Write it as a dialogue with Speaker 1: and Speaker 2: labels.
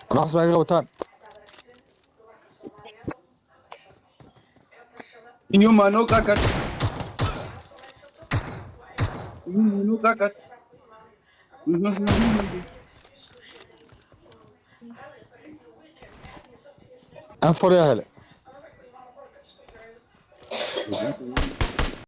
Speaker 1: Waxaas baa iga wataan.
Speaker 2: Yumano kakat. Yumano kakat.
Speaker 1: Aan foryaa hele.